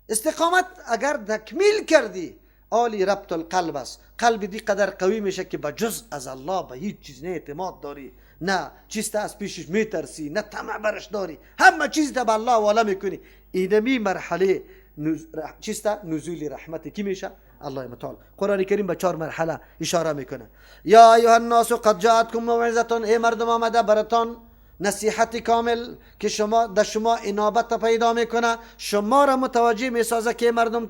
استقامت اگر تکمیل کردی عالی ربط القلب است. قلب دی قدر قوی میشه که به جز از الله به هیچ چیز نه اعتماد داری، نه چیز از پیشش میترسی، نه طمع برش داری، همه چیز به الله حواله میکنی. اینمی مرحله چیست؟ نزول رحمت کی میشه؟ الله متعال. قرآن کریم به 4 مرحله اشاره میکنه. یا ایها الناس قد جاءتکم موعظه، ای مردم آمده براتان نصیحت کامل که شما در شما انابت پیدا میکنه، شما را متوجه میسازه که مردم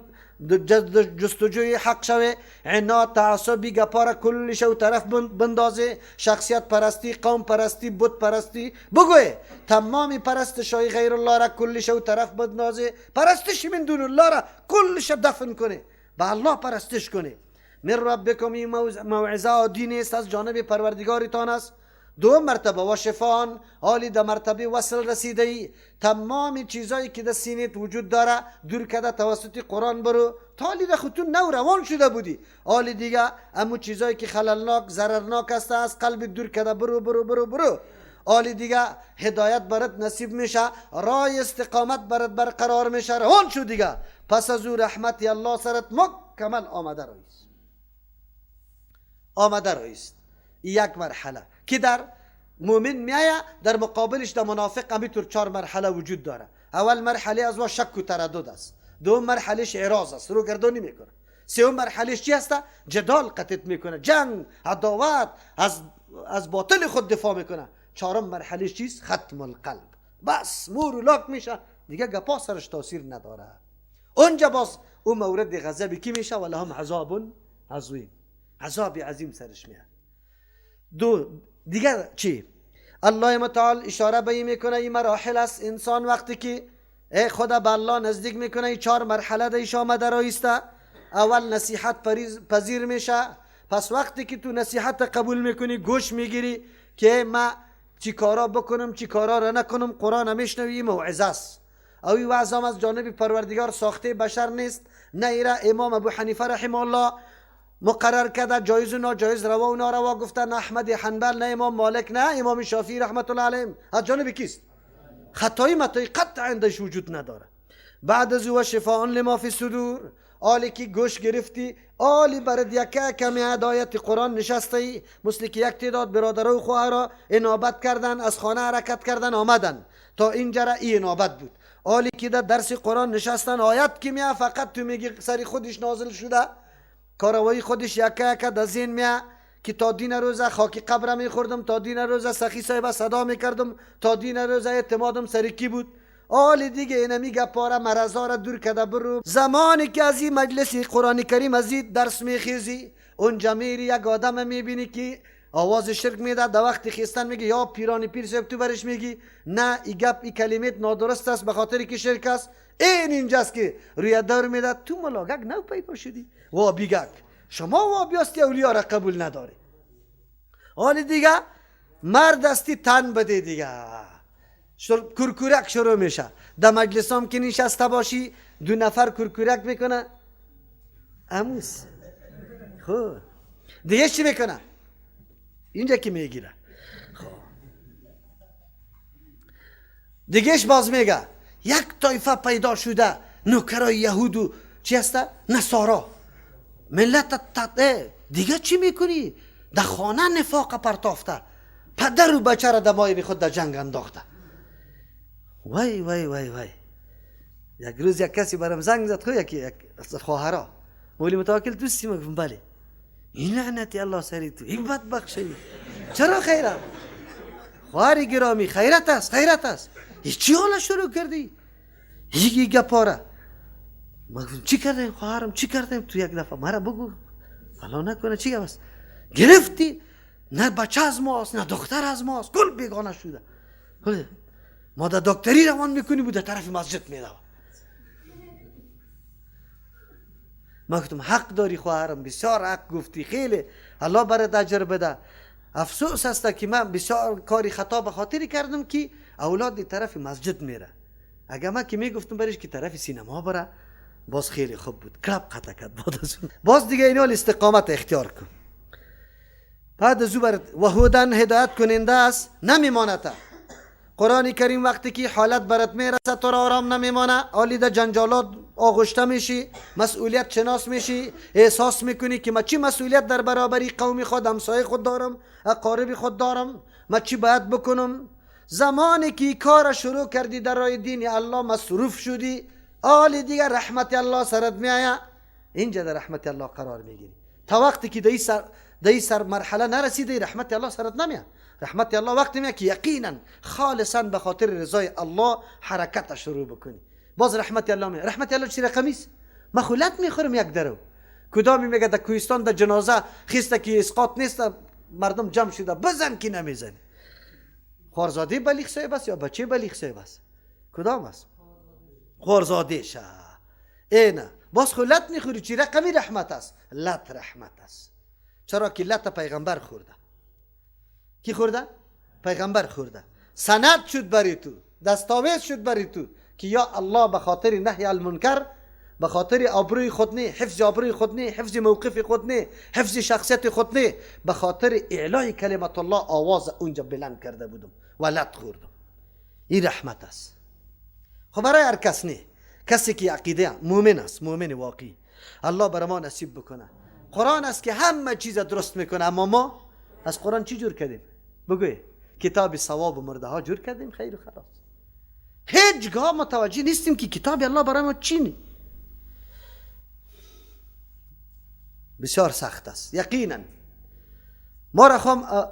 جستجوی حق شوه، عناد تعصبی گپارا کلش و طرف بندازه، شخصیت پرستی، قوم پرستی، بت پرستی، بگوی تمام پرستش های غیر الله را کلش و طرف بندازه، پرستش من دون الله را کلش دفن کنه، به الله پرستش کنه. من ربکم، این موعظه عادی نیست، از جانب پروردگارتان است. دو مرتبه و شفان، حالی در مرتبه وصل رسیده ای، تمام چیزایی که در سینت وجود داره دور کرده توسط قرآن برو، تا حالی در خودتون نو روان شده بودی، حالی دیگه امو چیزایی که خللناک ضررناک است از قلب دور کرده برو برو برو برو، حالی دیگه هدایت برات نصیب میشه، رای استقامت برات برقرار میشه، روان شو دیگه. پس از او رحمت الله سرت مکمل آمده رایست، آمده رایست. یک مرحله که در مؤمن میایه، در مقابلش در منافق همینطور 4 مرحله وجود داره. اول مرحله از وا شک و تردد است، دوم مرحلهش اعراض است، رو گردانی میکنه، سوم مرحلهش چی است؟ جدال قطعت میکنه، جنگ، عداوت، از باطل خود دفاع میکنه. چهارم مرحلهش چیست؟ ختم القلب، بس مور و لاک میشه دیگه، گپا سرش تاثیر نداره. اونجا باز او مورد غضب کی میشه؟ ولهم عذاب عظیم، عذاب عظیم سرش میاد. دو دیگر چی؟ الله متعال اشاره به این میکنه، این مراحل است. انسان وقتی که خدا به الله نزدیک میکنه، این 4 مرحله دیش آمده رایسته. اول نصیحت پذیر میشه. پس وقتی که تو نصیحت قبول میکنی، گوش میگیری که ما چی کارا بکنم چی کارا را نکنم، قرآن میشنوی، موعظه است. او این وعظ هم از جانب پروردگار ساخته بشر نیست، نه ایره امام ابو حنیفه رحمه الله مقرر کرده، جایز و ناجایز، روا و ناروا گفته، نه احمد حنبل، نه امام مالک، نه امام شافعی رحمت الله علیهم. از جانب کیست؟ خطایی متایی قطعا درش وجود نداره. بعد از او شفاء لما فی الصدور، آلی که گوش گرفتی، آلی برد یکه کمی هدایت قرآن نشسته ای، مثل که یک تعداد برادر و خواهرا انابت کردن، از خانه حرکت کردن آمدن تا اینجا را ای انابت بود. آلی که در درس قرآن نشستن، آیت که میه فقط تو میگی سری خودش نازل شده، کاروایی خودش یکه یکه در ذهن میه که تا دین روزه خاک قبر میخوردم، تا دین روزه سخی صاحب صدا میکردم، تا دین روزه اعتمادم سری کی بود. آل دیگه اینمی گپاره مرضا را دور کده برو. زمانی که از این مجلس قرآن کریم از این درس میخیزی، اونجا میری یک آدم میبینی که آواز شرک میده، در وقت خیستن میگه یا پیران پیر صاحب، تو برش میگی نه ای گپ ای کلمه نادرست است به خاطر که شرک است. این اینجاست که روی دور میده، تو ملاگک نو پیدا شدی، وابیگک شما وابی هستی، اولیا را قبول نداری. حال دیگه مرد هستی تن بده دیگه، کرکورک شروع میشه. در مجلس هم که نشسته باشی 2 نفر کرکورک میکنه، اموس خب دیگه چی میکنه؟ اینجا که میگیره خب دیگهش باز میگه یک طایفه پیدا شده، نوکرای یهود و چی هسته؟ نصارا، ملت دیگه چی میکنی؟ در خانه نفاق پرتافته، پدر و بچه را دمای خود در جنگ انداخته. وای وای وای وای. یک روز یک کسی برام زنگ زد، خو یکی از خواهرا، مولی متوکل دوستی، ما گفتم بله. این لعنتی الله سری تو، این بدبخت شدی. چرا خیرم؟ خواهر گرامی خیرت است، خیرت است. چی حالا شروع کردی؟ یکی گپاره. ما گفتم چی کردیم خواهرم، چی کردیم؟ تو یک دفعه مرا بگو. الله نکنه چی گفت؟ گرفتی؟ نه بچه از ماست، نه دختر از ماست، کل بیگانه شده. ما در دکتری روان میکنی بود در طرف مسجد میدوه. ما گفتم حق داری خواهرم، بسیار حق گفتی، خیلی الله برات اجر بده. افسوس است که من بسیار کاری خطا به خاطری کردم که اولاد طرف مسجد میره. اگه من که میگفتم برش که طرف سینما بره باز خیلی خوب بود، کلب قطع کرد. باز دیگه اینال استقامت اختیار کن. بعد از او برات وهودن هدایت کننده است، نمیماند. قرآن کریم وقتی که حالت برات میرسه تو را آرام نمیمانه، آلی در جنجالات آغشته میشی، مسئولیت شناس میشی، احساس میکنی که ما چی مسئولیت در برابری قوم خود، همسایه خود دارم، اقارب خود دارم، ما چی باید بکنم. زمانی که کار شروع کردی در راه دین الله مصروف شدی، آل دیگر رحمت الله سرت میآید، اینجا در رحمت الله قرار میگیری. تا وقتی که در سر مرحله نرسیدی رحمت الله سرت نمیاد. رحمت الله وقتی میاد که یقینا خالصا به خاطر رضای الله حرکت شروع بکنی، باز رحمت الله میاد. رحمت الله چی رقمی است؟ ما خلت میخورم یک درو. کدامی میگه در کوهستان در جنازه خیسته که اسقاط نیست، مردم جمع شده بزن که نمیزنی. خورزاده بلیغ صاحب است یا بچه بلیغ صاحب است؟ کدام است؟ خورزاده شه. اینه باز خلت میخوری. چی رقمی رحمت است؟ لط رحمت است. چرا که لط پیغمبر خورده. کی خورده؟ پیغمبر خورده. سند شد برای تو، دستاویز شد برای تو که یا الله به خاطر نهی المنکر، به خاطر آبروی خود نه، حفظ آبروی خود نه، حفظ موقف خود نه، حفظ شخصیت خود نه، به خاطر اعلای کلمت الله آواز اونجا بلند کرده بودم و لط خوردم. این رحمت است. خب برای هر کس نه، کسی که عقیده مؤمن است، مؤمن واقعی، الله برای ما نصیب بکنه. قرآن است که همه چیز درست میکنه، اما ما از قرآن چی جور کردیم؟ بگوی کتاب ثواب مرده ها جور کردیم، خیر و خلاص. هیچگاه متوجه نیستیم که کتاب الله برای ما چی نی. بسیار سخت است یقینا. ما را خواهم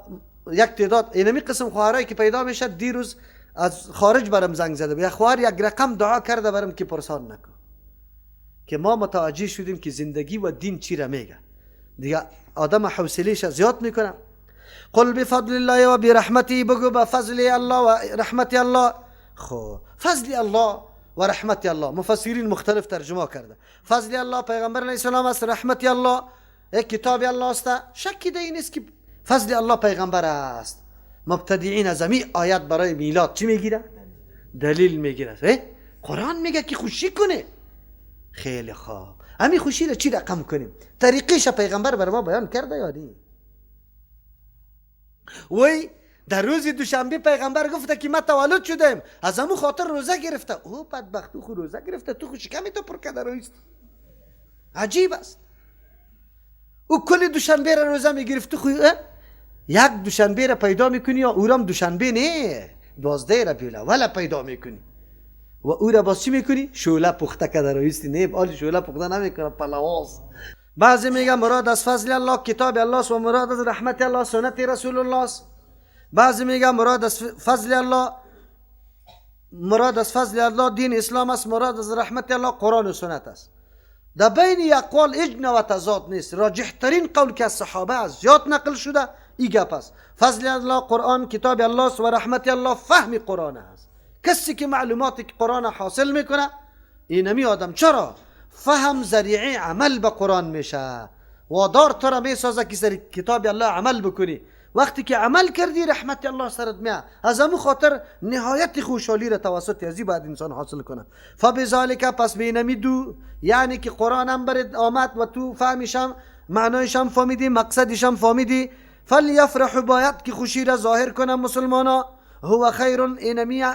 یک تعداد اینمی قسم خواهرایی که پیدا میشه، دیروز از خارج برم زنگ زده، یک خواهر یک رقم دعا کرده برم که پرسان نکن، که ما متوجه شدیم که زندگی و دین چی را میگه. دیگه آدم حوصله‌اش زیاد میکنه. قل بفضل الله و برحمته، بگو به فضل الله و رحمت الله. خب فضل الله و رحمت الله مفسرین مختلف ترجمه کرده. فضل الله پیغمبر علیه السلام است، رحمت الله کتاب الله است. شکی در این نیست که فضل الله پیغمبر است. مبتدعین از این آیت برای میلاد چی میگیره؟ دلیل میگیره. قرآن میگه که خوشی کنه. خیلی خوب، همین خوشی را چی رقم کنیم؟ طریقیش پیغمبر بر ما بیان کرده یا نه؟ وی در روز دوشنبه پیغمبر گفته که ما تولد شدیم، از همون خاطر روزه گرفته. او بدبخت، او خو روزه گرفته، تو خو شکمی تو پر کرده رویست. عجیب است. او کل دوشنبه را روزه میگرفت، تو خو یک دوشنبه را پیدا میکنی یا اورام دوشنبه نه، 12 ربیع الاول پیدا میکنی و او را باز چی میکنی؟ شعله پخته کرده رویستی. نه آل شعله پخته نمیکنه، پلواز. بعضی میگه مراد از فضل الله کتاب الله است و مراد از رحمت الله سنت رسول الله است. بعضی میگه مراد از فضل الله، مراد از فضل الله دین اسلام است، مراد از رحمت الله قرآن و سنت است. در بین اقوال هیچ نوع تضاد نیست. راجح ترین قول که از صحابه از زیاد نقل شده ای گپ است. فضل الله قرآن کتاب الله است و رحمت الله فهم قرآن است. کسی که معلومات قرآن حاصل میکنه اینمی آدم، چرا؟ فهم ذریعه عمل به قرآن میشه، وادار تو را میسازه که سر کتاب الله عمل بکنی. وقتی که عمل کردی رحمت الله سرت میاد. از همون خاطر نهایت خوشحالی را توسط ازی باید انسان حاصل کنه. فبذالک، پس بینمی دو، یعنی که قرآن هم برات آمد و تو فهمیشم، معنایش هم فهمیدی، مقصدش هم فهمیدی، فلیفرحوا، باید که خوشی را ظاهر کنه مسلمانا. هو خیر، اینمی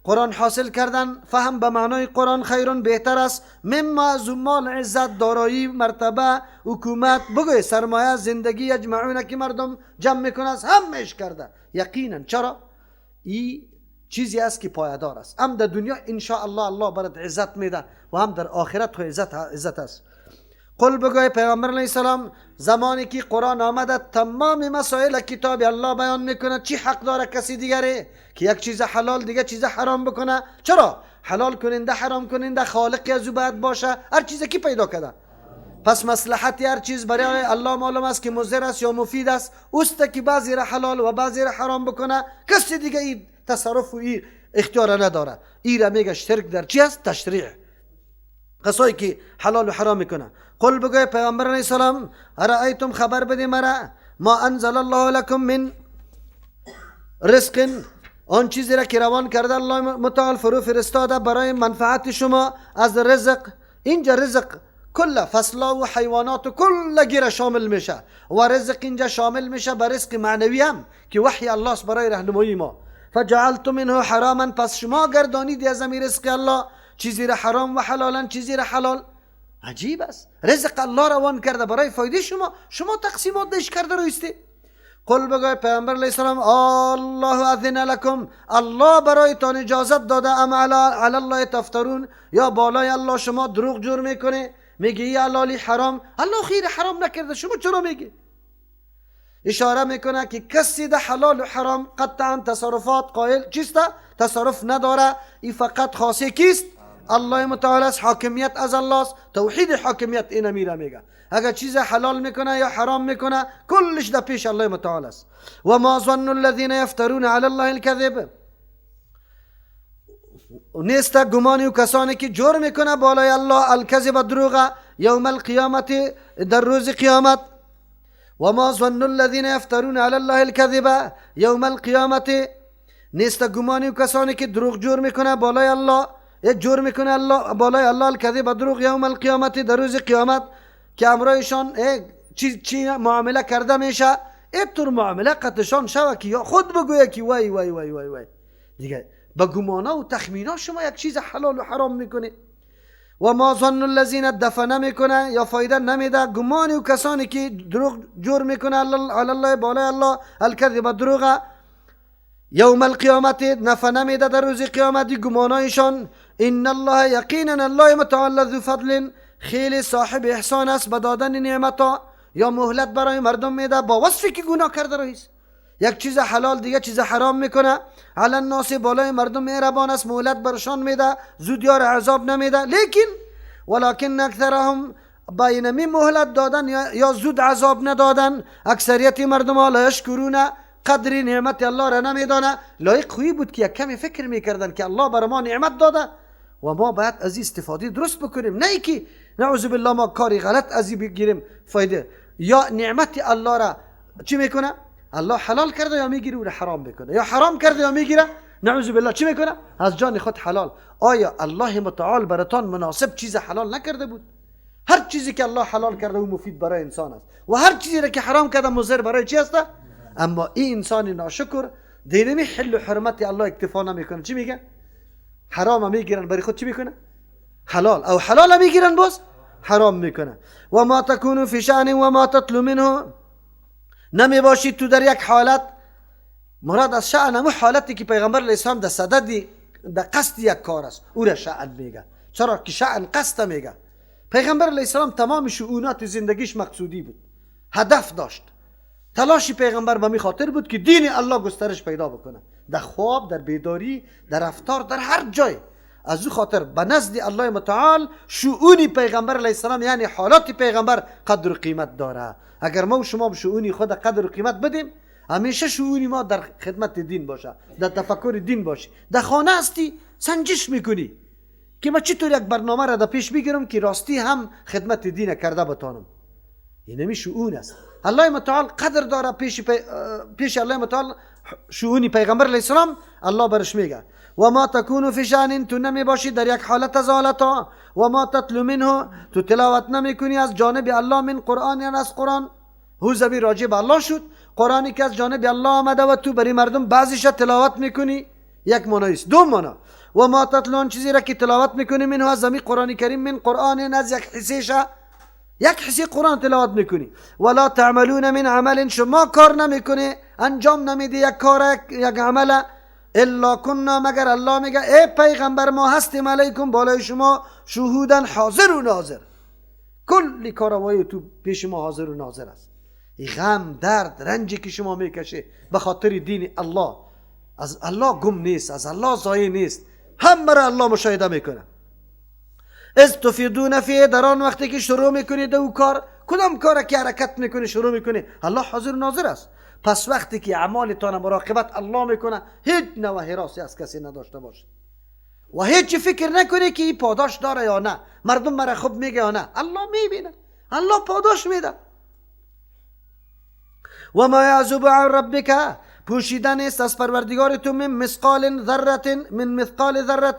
قرآن حاصل کردن، فهم به معنای قرآن خیرون بهتر است، مما از مال، عزت، دارایی، مرتبه، حکومت، بگوی سرمایه، زندگی، یجمعونه که مردم جمع میکنه از همش کرده یقینا. چرا؟ این چیزی است که پایدار است، هم در دنیا انشاءالله الله برات عزت میده و هم در آخرت خو عزت است. قل، بگوی پیغمبر علیه السلام زمانی که قرآن آمده تمام مسائل کتاب الله بیان میکنه، چی حق داره کسی دیگری که یک چیز حلال دیگه چیز حرام بکنه؟ چرا؟ حلال کننده حرام کننده خالق از او باید باشه، هر چیزی کی پیدا کرده. پس مصلحت هر چیز برای الله معلوم است که مضر است یا مفید است، اوست که بعضی را حلال و بعضی را حرام بکنه، کسی دیگه این تصرف و این اختیار نداره. این را میگه شرک در چی است؟ تشریع، کسایی که حلال و حرام میکنه. قل، بگوی پیغمبر علیه السلام ارأیتم، خبر بده مرا، ما انزل الله لکم من رزق، آن چیزی را که روان کرده الله متعال فرو فرستاده برای منفعت شما از رزق. اینجا رزق کل فصلا و حیوانات و کل گیره شامل میشه و رزق اینجا شامل میشه به رزق معنوی هم که وحی الله است برای راهنمایی ما. فجعلتم منه حراما، پس شما گردانید از همین رزق الله چیزی را حرام و حلالا چیزی را حلال. عجیب است. رزق الله روان کرده برای فایده شما، شما تقسیمات دش کرده رویستی. قل بگوی پیامبر علیه السلام الله اذن لکم، الله برایتان اجازت داده، ام علی الله تفترون، یا بالای الله شما دروغ جور میکنه، میگی ای حلالی حرام، الله خیر حرام نکرده، شما چرا میگی؟ اشاره میکنه که کسی ده حلال و حرام قطعا تصرفات قائل چیست؟ تصرف نداره، این فقط خاصه کیست؟ الله متعال است، حاکمیت از الله است، توحید حاکمیت اینه میره میگه اگر چیز حلال میکنه یا حرام میکنه کلش در پیش الله متعال است. و ما ظن الذین یفترون علی الله الكذب، نیست گمانی و کسانی که جور میکنه بالای الله الکذب دروغ، یوم القیامت در روز قیامت. و ما ظن الذین یفترون علی الله الكذب یوم القیامت، نیست گمانی و کسانی که دروغ جور میکنه بالای الله، جور میکنه الله بالای الله الکذب دروغ یوم القیامت در روز قیامت، که امرایشان چی معامله کرده میشه، اینطور معامله قطشان شوه که یا خود بگویه که وای وای وای وای وای. دیگه با گمانا و تخمینا شما یک چیز حلال و حرام میکنه. و ما ظن الذین دفع نمیکنه یا فایده نمیده گمانی و کسانی که دروغ جور میکنه علی الله بالای الله الکذب دروغ یوم القیامت، نفع نمیده در روز قیامت گمانایشان. ان الله یقینا الله متعال ذو فضل، خیلی صاحب احسان است به دادن نعمت یا مهلت برای مردم میده با وصفی که گناه کرده رئیس. یک چیز حلال دیگه چیز حرام میکنه، علی الناس بالای مردم مهربان است، مهلت برشان میده، زود یار عذاب نمیده، لیکن ولکن اکثرهم با اینمی مهلت دادن یا زود عذاب ندادن اکثریت مردم ها لا یشکرون، قدر نعمت الله را نمیدانه. لایق خویی بود که یک کمی فکر میکردن که الله بر ما نعمت داده و ما باید از استفاده درست بکنیم، نه اینکه نعوذ بالله ما کاری غلط از بگیریم فایده. یا نعمت الله را چی میکنه؟ الله حلال کرده یا میگیره او را حرام میکنه، یا حرام کرده یا میگیره نعوذ بالله چی میکنه؟ از جان خود حلال. آیا الله متعال براتان مناسب چیز حلال نکرده بود؟ هر چیزی که الله حلال کرده او مفید برای انسان است و هر چیزی را که حرام کرده مضر برای چی است؟ اما این انسان ناشکر دینمی حل و حرمت الله اکتفا نمیکنه، چی میگه؟ حرام میگیرن برای خود چی میکنه؟ حلال، او حلال میگیرن باز حرام میکنه. و ما تکونو فی شأن و ما تتلو منه، نمی باشید تو در یک حالت، مراد از شأن همون حالتی که پیغمبر علیه السلام در صدد در قصد یک کار است او را شأن میگه. چرا که شأن قصد میگه. پیغمبر علیه السلام تمام شؤونات زندگیش مقصودی بود، هدف داشت. تلاش پیغمبر به می خاطر بود که دین الله گسترش پیدا بکنه، در خواب، در بیداری، در رفتار، در هر جای. از او خاطر به نزد الله متعال شؤون پیغمبر علیه السلام یعنی حالات پیغمبر قدر و قیمت داره. اگر ما و شما به شؤون خود قدر و قیمت بدیم، همیشه شؤون ما در خدمت دین باشه، در تفکر دین باشه. در خانه هستی سنجش میکنی که ما چطور یک برنامه را در پیش بگیرم که راستی هم خدمت دین کرده بتانم. اینمی شؤون است. الله متعال قدر داره پیش الله متعال شؤون پیغمبر علیه السلام الله برش میگه و ما تکونو فی شأن، تو نمی باشی در یک حالت از حالتها، و ما تتلو منه، تو تلاوت نمی کنی از جانب الله، من قرآن یعنی از قرآن، هو زبی راجع به الله شد، قرآنی که از جانب الله آمده و تو برای مردم بعضیش تلاوت میکنی، یک معنی است. دو معنا و ما تتلو، چیزی را که تلاوت میکنی منه از زمین قرآن کریم، من قرآن یعنی از یک حصه، یک حصه قرآن تلاوت میکنی، ولا تعملون من عمل، شما کار نمیکنی، انجام نمیدی یک کار، یک عمل، الا کنا، مگر الله میگه ای پیغمبر ما هستیم علیکم بالای شما شهودن حاضر و ناظر، کلی کاروایی تو پیش ما حاضر و ناظر است. ای غم، درد، رنجی که شما میکشه به خاطر دین الله، از الله گم نیست، از الله ضایع نیست، همه را الله مشاهده میکنه. از تفیدون فیه، در آن وقتی که شروع میکنی دو کار، کدام کار که حرکت میکنی شروع میکنی، الله حاضر و ناظر است. پس وقتی که اعمالتان مراقبت الله میکنه، هیچ نوع هراسی از کسی نداشته باشه و هیچ فکر نکنی که این پاداش داره یا نه، مردم مرا خوب میگه یا نه، الله میبینه، الله پاداش میده. و ما یعزب عن ربک، پوشیده نیست از پروردگار تو من مثقال ذره، من مثقال ذره،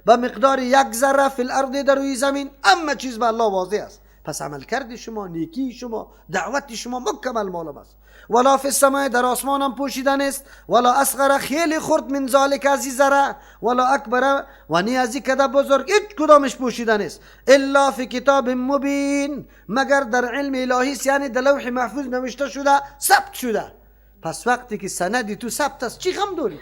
به مقدار یک ذره فی الارض در روی زمین، اما چیز به الله واضح است. پس عمل کرد شما، نیکی شما، دعوت شما مکمل معلوم است. ولا فی السماء، در آسمان هم پوشیده نیست. ولا اصغر، خیلی خرد، من ذلک، از ذره، ولا اکبر، و نی از کده بزرگ، هیچ کدامش پوشیده نیست. الا فی کتاب مبین، مگر در علم الهی است، یعنی در لوح محفوظ نوشته شده، ثبت شده. پس وقتی که سندی تو ثبت است، چی غم داری؟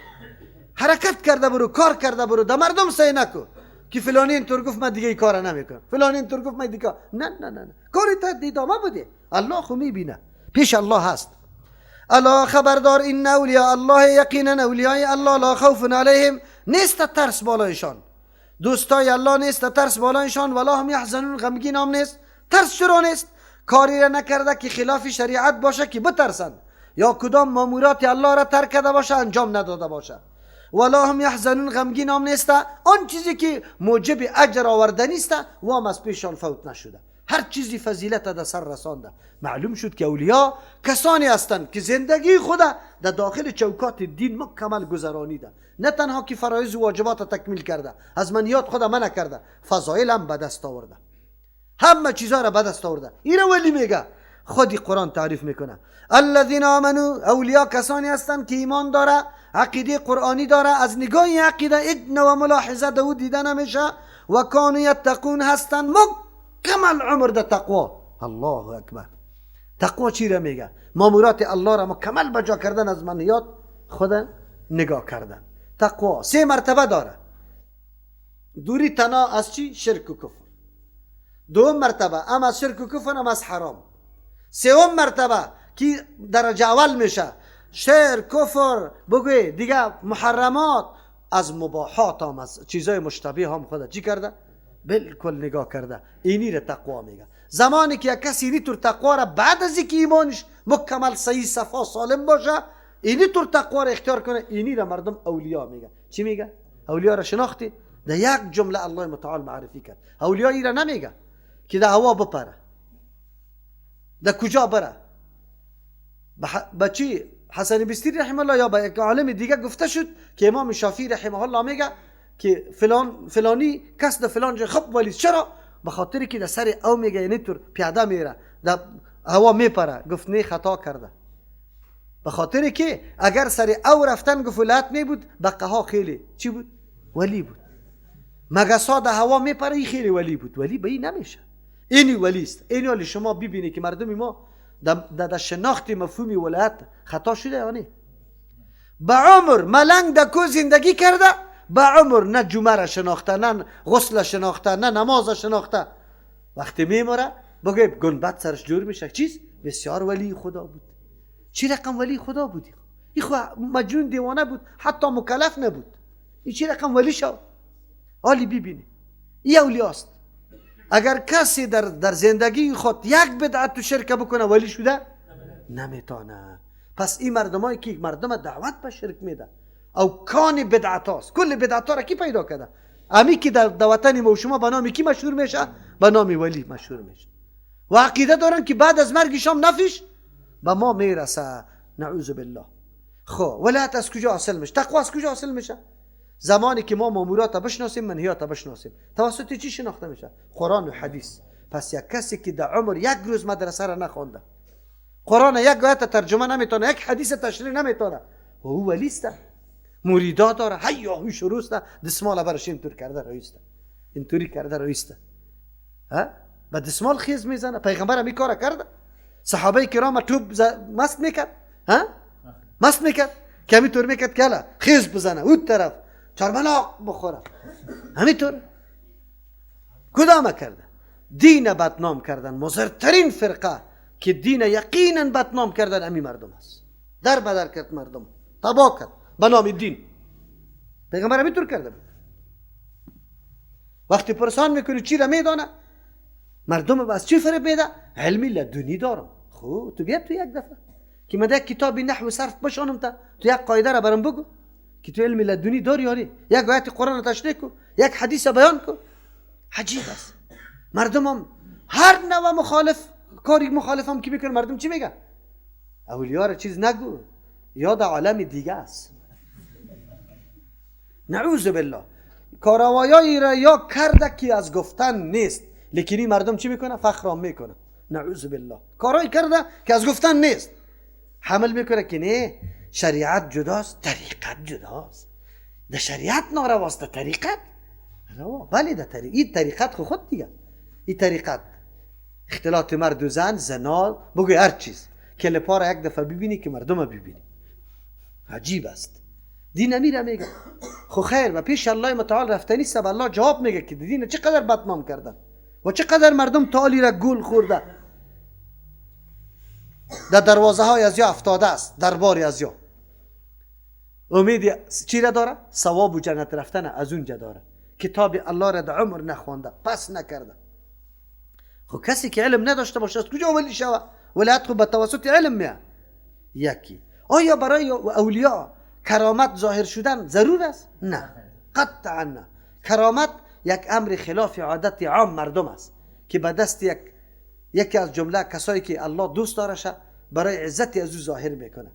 حرکت کرده برو، کار کرده برو، در مردم سعی نکو که فلانی اینطور گفت من دیگه این کار نمیکنم، فلانی اینطور گفت من دیگه نه نه نه نه، کاری تا ادامه بده، الله خو میبینه، پیش الله هست. الا خبردار، این اولیاء الله، یقینا اولیاء الله، لا خوف علیهم، نیست ترس بالایشان، دوستای الله نیست ترس بالایشان، ولا هم یحزنون، غمگین هم نیست. ترس چرا نیست؟ کاری را نکرده که خلاف شریعت باشه که بترسند، یا کدام مامورات الله را ترک کرده باشه، انجام نداده باشه. ولا هم یحزنون، غمگین هم نیست. آن چیزی که موجب اجر آوردنی است وام از پیشان فوت نشده، هر چیزی فضیلت در سر رسانده. معلوم شد که اولیا کسانی هستند که زندگی خود در داخل چوکات دین مکمل گذرانیده، نه تنها که فرایض و واجبات تکمیل کرده، از منیات خود منع کرده، فضایل هم به دست آورده، همه چیزها را به دست آورده. این ولی میگه، خودی قرآن تعریف میکنه. الذین آمنوا، اولیا کسانی هستند که ایمان داره، عقیده قرآنی داره، از نگاه عقیده هیچ نوع ملاحظه در او دیده نمیشه، و کانوا یتقون، هستند مکمل عمر در تقوا. الله اکبر. تقوا چی را میگه؟ مامورات الله را مکمل بجا کردن، از منهیات خود نگاه کردن. تقوا سه مرتبه داره: دوری تنها از چی؟ شرک و کفر. دوم مرتبه هم از شرک و کفر هم از حرام. سوم مرتبه که درجه اول میشه شرک، کفر، بگوی دیگه محرمات، از مباحات هم، از چیزای مشتبه هم خود چی کرده؟ بالکل نگاه کرده. اینی را تقوا میگه. زمانی که یک کسی اینی طور تقوا را بعد از اینکه ایمانش مکمل صحیح صفا سالم باشه، اینی طور تقوا را اختیار کنه، اینی را مردم اولیا میگه. چی میگه؟ اولیا را شناختی؟ در یک جمله الله متعال معرفی کرد. اولیا ای را نمیگه که در هوا بپره، در کجا بره. به چی؟ حسن بستری رحمه الله یا به یک عالم دیگه گفته شد که امام شافعی رحمه الله میگه که فلان فلانی کس در فلان جای خب ولی چرا؟ به خاطر که در سر او میگه یعنی طور پیاده میره در هوا میپره. گفت نه، خطا کرده، به خاطر که اگر سر او رفتن گفت ولایت می بود، بقها خیلی چی بود؟ ولی بود. مگسا در هوا میپره، این خیلی ولی بود. ولی به این نمیشه، اینی ولی است. اینی ولی شما ببینید که مردم ما در شناخت مفهوم ولایت خطا شده. یعنی به عمر ملنگ در کو زندگی کرده، به عمر نه جمعه را شناخته، نه غسل شناخته، نه نماز شناخته. وقتی میمره بگه گنبد سرش جور میشه. چیز بسیار ولی خدا بود. چی رقم ولی خدا بودی؟ این خو مجنون دیوانه بود، حتی مکلف نبود. این چی رقم ولی شد؟ حالی ببینی این اولیاست. اگر کسی در زندگی خود یک بدعت و شرک بکنه ولی شده نمیتونه. پس این مردمایی که مردم دعوت به شرک میده او کان بدعت هاست، کل بدعت ها را کی پیدا کرده؟ امی که در وطن ما و شما به نام کی مشهور میشه؟ به نام ولی مشهور میشه و عقیده دارن که بعد از مرگ شام نفش به ما میرسه. نعوذ بالله. خب ولایت از کجا حاصل میشه؟ تقوا از کجا حاصل میشه؟ زمانی که ما مامورات بشناسیم، منهیات بشناسیم، توسط چی شناخته میشه؟ قرآن و حدیث. پس یک کسی که در عمر یک روز مدرسه را نخوانده، قرآن یک آیت ترجمه نمیتونه، یک حدیث تشریح نمیتونه، و او ولیست، مریدا داره، هیا هوی شروسته، دسمال برش اینطور کرده رئیسته، اینطوری کرده رئیسته، ها با دسمال خیز میزنه. پیغمبر هم این کار کرده، صحابه کرام توپ مست میکرد، ها مست میکرد، کمی طور میکرد که خیز بزنه اون طرف چرملاق بخوره، همینطور کدام کرده؟ دین بدنام کردن. مضرترین فرقه که دین یقینا بدنام کردن امی مردم است. در بدر کرد مردم، تباه کرد به نام دین. پیغمبر همینطور کرده بود. وقتی پرسان میکنی چی را میدانه مردم، از چی فریب میده؟ علمی لدنی دارم. خب تو بیا تو یک دفعه که من یک کتاب نحو صرف بشانم تا تو یک قاعده را برام بگو که تو علم لدنی داری یاری، یک آیت قرآن تشریح کو، یک حدیث بیان کو. عجیب است. مردم هم هر نوع مخالف کاری مخالف هم که میکنه مردم چی میگن؟ اولیا را چیز نگو، یاد عالم دیگه است. نعوذ بالله. کاروایی را یا کرده که از گفتن نیست، لیکن این مردم چی میکنه؟ فخرام میکنه. نعوذ بالله. کارایی کرده که از گفتن نیست. حمل میکنه که نه، شریعت جداست، طریقت جداست. در شریعت نارواست، در طریقت روا. بله در طریقت، این طریقت خود دیگه، این طریقت اختلاط مرد و زن، زنا، بگوی هر چیز کلپا را یک دفعه ببینی که مردم ببینی، عجیب است. دین امیره میگه خو خیر و پیش الله متعال رفتنی است، الله جواب میگه که دین چقدر بدنام کردن و چقدر مردم تالی را گول خورده، در دروازه های از یا افتاده است، دربار از یا. امید چی را داره؟ ثواب و جنت رفتن از اونجا داره. کتاب الله را در عمر نخوانده، پس نکرده. خب کسی که علم نداشته باشه از کجا ولی شوه؟ ولایت خب به توسط علم میاد. یکی آیا برای اولیا کرامت ظاهر شدن ضرور است؟ نه، قطعا نه. کرامت یک امر خلاف عادت عام مردم است که به دست یکی از جمله کسایی که الله دوست دارشه برای عزت از او ظاهر میکنه.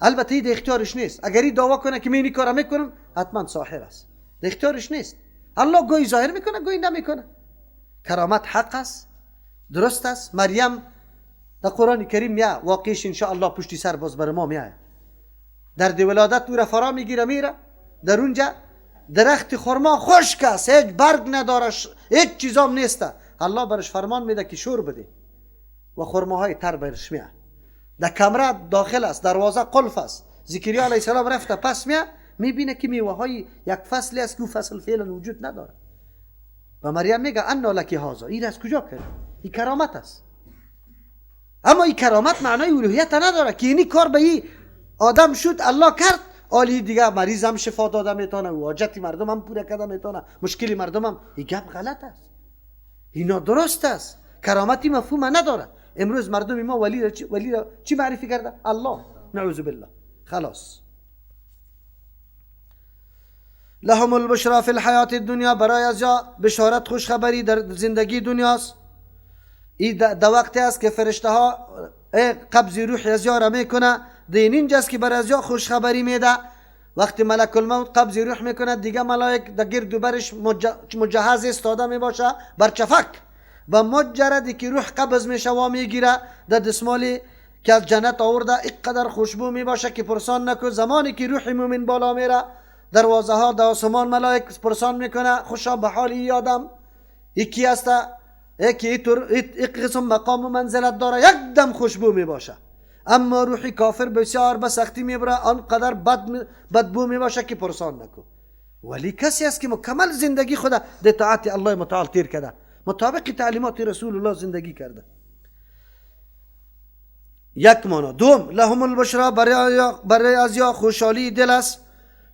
البته این اختیارش نیست. اگر این دعوا کنه که من این کارو میکنم، حتما ساحر است. اختیارش نیست. الله گویی ظاهر میکنه، گویی نمیکنه. کرامت حق است، درست است. مریم در قرآن کریم میاد، واقعش انشاءالله پشتی سر باز بر ما میاد. درد ولادت او را فرا میگیره، میره در اونجا درخت خرما خشک است، هیچ برگ نداره، هیچ چیزام نیست. الله برش فرمان میده که شور بده و خرماهای تر برش میاد. در کمره داخل است، دروازه قلف است. زکریا علیه السلام رفته پس میاد، میبینه که میوه های یک فصلی است که او فصل فعلا وجود نداره. و مریم میگه انا لک هذا، این از کجا کرد؟ این کرامت است. اما این کرامت معنای الوهیت نداره که اینی کار به این آدم شد، الله کرد، آلی دیگه مریض هم شفا داده میتونه، و حاجت مردم هم پوره کرده میتونه، مشکل مردم هم. این گپ غلط است، اینا درست است. کرامتی مفهوم نداره. امروز مردم ما ولی را چی معرفی کرده؟ الله، نعوذ بالله. خلاص. لهم البشرا فی الحیات الدنیا، برای از بشارت خوشخبری در زندگی دنیاست. این در وقتی است که فرشته ها قبض روح از را میکنه، دین اینجاست که برای از خوشخبری میده. وقتی ملک الموت قبض روح میکنه، دیگه ملائک در گرد و برش مجهز استاده میباشه بر چفک و مجردی که روح قبض میشه و میگیره در دستمالی که از جنت آورده، اینقدر خوشبو میباشه که پرسان نکن. زمانی که روح مومن بالا میره، دروازه ها در آسمان ملائک پرسان میکنه، خوشا به حال ای آدم، یکی است یکی یک قسم مقام و منزلت داره، یک دم خوشبو میباشه. اما روحی کافر بسیار به سختی میبره، آنقدر بدبو میباشه که پرسان نکن. ولی کسی است که مکمل زندگی خود در طاعت الله متعال تیر کرده، مطابق تعلیمات رسول الله زندگی کرده. یک معنا. دوم، لهم البشرا، برای از یا خوشحالی دل است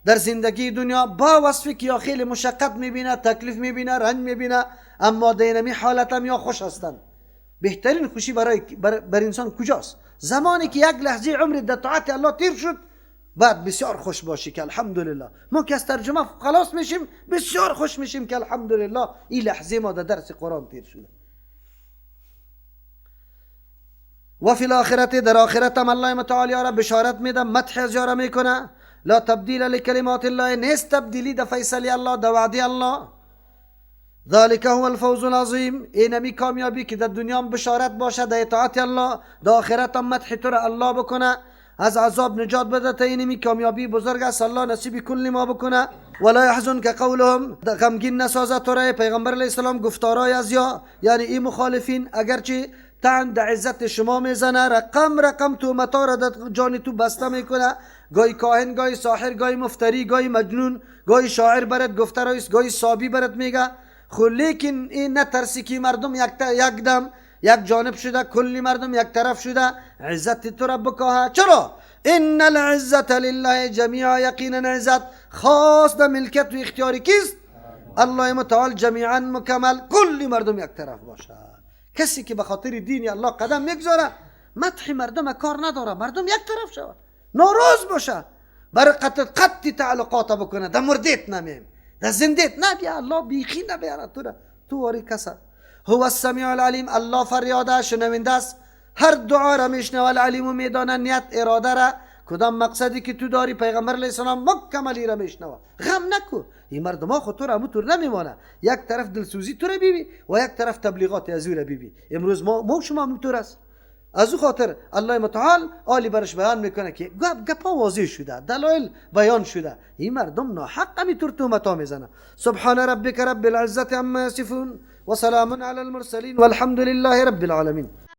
در زندگی دنیا، با وصفی که یا خیلی مشقت میبینه، تکلیف میبینه، رنج میبینه، اما در اینمی حالت هم یا خوش هستند. بهترین خوشی برای بر انسان کجاست؟ زمانی که یک لحظه عمر در طاعت الله تیر شد، بعد بسیار خوش باشی که الحمدلله. ما که از ترجمه خلاص میشیم بسیار خوش میشیم که الحمدلله این لحظه ما در درس قرآن تیر شده. و فی الاخرت، در آخرت هم الله متعالی را بشارت میده، مدح از یارا میکنه. لا تبدیل لکلمات الله، نیست تبدیلی در فیصله الله، در وعده الله. ذلك هو الفوز العظیم، اینمی کامیابی که در دنیا بشارت باشه در اطاعت الله، در آخرت هم مدح تو را الله بکنه، از عذاب نجات بده، تا اینمی کامیابی بزرگ است الله نصیب کل ما بکنه. ولا يحزنك قولهم، غمگین نسازه تو را پیغمبر علیه السلام گفتارای از یا، یعنی این مخالفین اگرچه طعن در عزت شما میزنه، رقم رقم تهمت‌ها را در جان تو بسته میکنه، گاهی کاهن، گاهی ساحر، گاهی مفتری، گاهی مجنون، گاهی شاعر برات گفته رایست، گاهی صابی برات میگه. خو لیکن این نترسی که مردم یک دم یک جانب شده، کلی مردم یک طرف شده، عزت تو را بکاهه. چرا؟ ان العزت لله جمیعا، یقینا عزت خاص در ملکت و اختیار کیست؟ الله متعال جمیعا مکمل، کلی مردم یک طرف باشه. کسی که به خاطر دین الله قدم میگذاره، مدح مردم کار نداره، مردم یک طرف شود، ناراض باشه، برای قطع تعلقات بکنه، در مردیت نمیم، در زندیت نبیا، الله بیخی نبیاره تو را، تو واری کسا. هو السمیع العلیم، الله فریاده شنونده است، هر دعا را میشنوه، العلیم و میدانه نیت اراده را، کدام مقصدی که تو داری پیغمبر علیه السلام مکملی را میشنوه. غم نکو، این مردم ها خود تو را همونطور نمیمانه، یک طرف دلسوزی تو را بیبی و یک طرف تبلیغات از او را بیبی. امروز ما شما همونطور است. از او خاطر الله متعال آلی برش بیان میکنه که گپا واضح شده، دلایل بیان شده، این مردم ناحق همینطور تهمت میزنه. سبحان ربک رب العزة عما یصفون و سلام علی المرسلین والحمد لله رب العالمین.